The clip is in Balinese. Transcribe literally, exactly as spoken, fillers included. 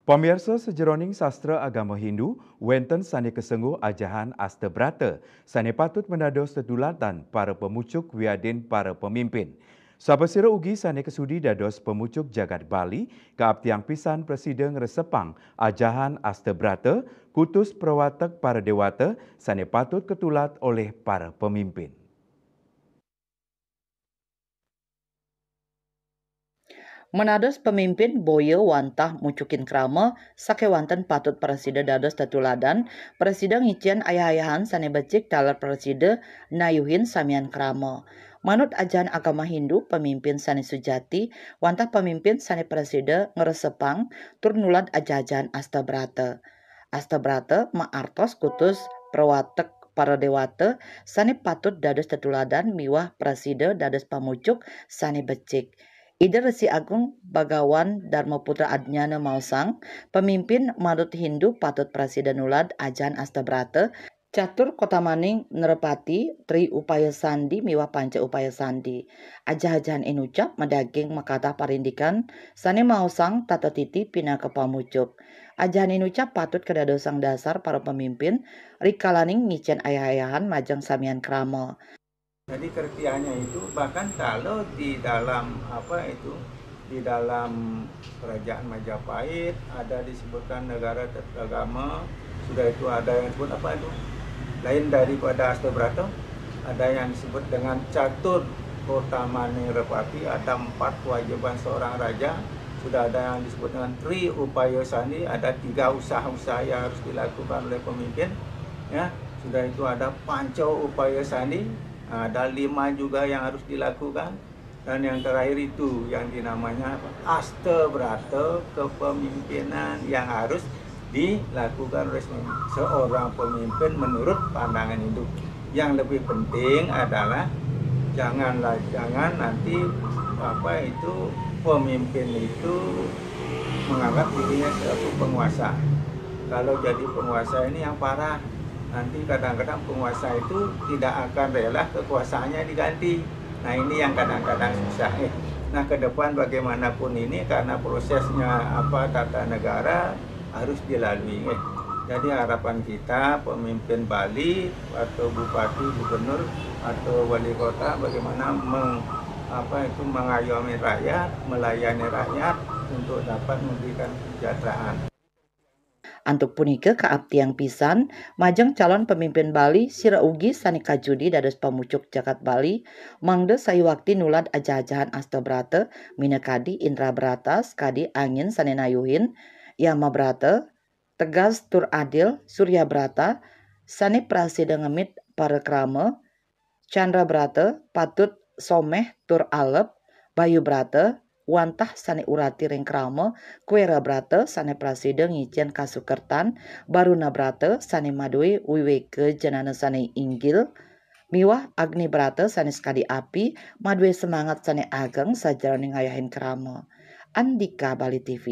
Pamirsa, sajeroning sastra agama Hindu, wenten sane kasengguh ajahan astabrata, sane patut menados tetulatan para pamucuk wiadin para pemimpin. Sapasira ugi sane kasudi dados pamucuk jagat Bali, kaaptiang pisan prasida ngresepang ajahan astabrata, kutus prawatek para dewata, sane patut ketulat olih para pemimpin. Menados pemimpin boya wantah mucukin krama, sakewanten patut prasida dados tetuladan, prasida ngicen ayah-ayahan sane becik taler prasida nayuhin samian krama. Manut ajahan agama Hindu, pemimpin sane sujati wantah pemimpin sane prasida ngresepang tur nulad ajahan astabrata. Astabrata maartos kutus prawatek para dewata sane patut dados tetuladan miwah prasida dados pamucuk sane becik. Ida Resi Agung Bhagawan Dharma Putra Adnyana maosang, pemimpin manut Hindu patut prasida nulad ajahan astabrata, catur kotamaning nrapati, tri upaya sandi miwah panca upaya sandi. Ajah-ajahan inucap madaging makatah parindikan sane maosang tata titi pinaka pamucuk. Ajahan inucap patut kadadosang dasar para pemimpin rikalaning ngicen ayah-ayahan majeng samian krama. Jadi kertiannya itu bahkan kalau di dalam apa itu, di dalam kerajaan Majapahit, ada disebutkan negara tetagama, sudah itu ada yang disebut apa itu? Lain daripada Astabrata, ada yang disebut dengan catur kotamaning nrapati, ada empat kewajiban seorang raja, sudah ada yang disebut dengan tri upaya sandi, ada tiga usaha-usaha yang harus dilakukan oleh pemimpin, ya, sudah itu ada panca upaya sandi, ada lima juga yang harus dilakukan, dan yang terakhir itu yang dinamanya apa? Astabrata kepemimpinan yang harus dilakukan oleh seorang pemimpin menurut pandangan Hindu. Yang lebih penting adalah janganlah, jangan nanti apa itu, pemimpin itu menganggap dirinya selaku penguasa. Kalau jadi penguasa ini yang parah, nanti kadang-kadang penguasa itu tidak akan rela kekuasaannya diganti. Nah, ini yang kadang-kadang susah. Eh. Nah, ke depan bagaimanapun ini, karena prosesnya apa, tata negara harus dilalui. Eh. Jadi harapan kita pemimpin Bali atau bupati, gubernur atau wali kota bagaimana meng, apa itu, mengayomi rakyat, melayani rakyat untuk dapat memberikan kesejahteraan. Antuk punika kaaptiang pisan majeng calon pemimpin Bali sira ugi sane kajudi dados pamucuk jagat Bali, mangda sayuwakti nulad ajah-ajahan Astabrata, minakadi Indrabrata, sakadi angin sane nayuhin, Yamabrata, tegas tur adil, Suryabrata, sane prasida ngemit parakrama, Candrabrata, patut someh tur alep, Bayubrata, wantah sane urati ring krama, Kwerabrata, sane prasida ngicen kasukertan, Barunabrata, sane madue wiweka janana sane inggil, miwah Agnibrata, sane sakadi api, madue semangat sane ageng sajeroning ngayahin krama. Andika Bali T V.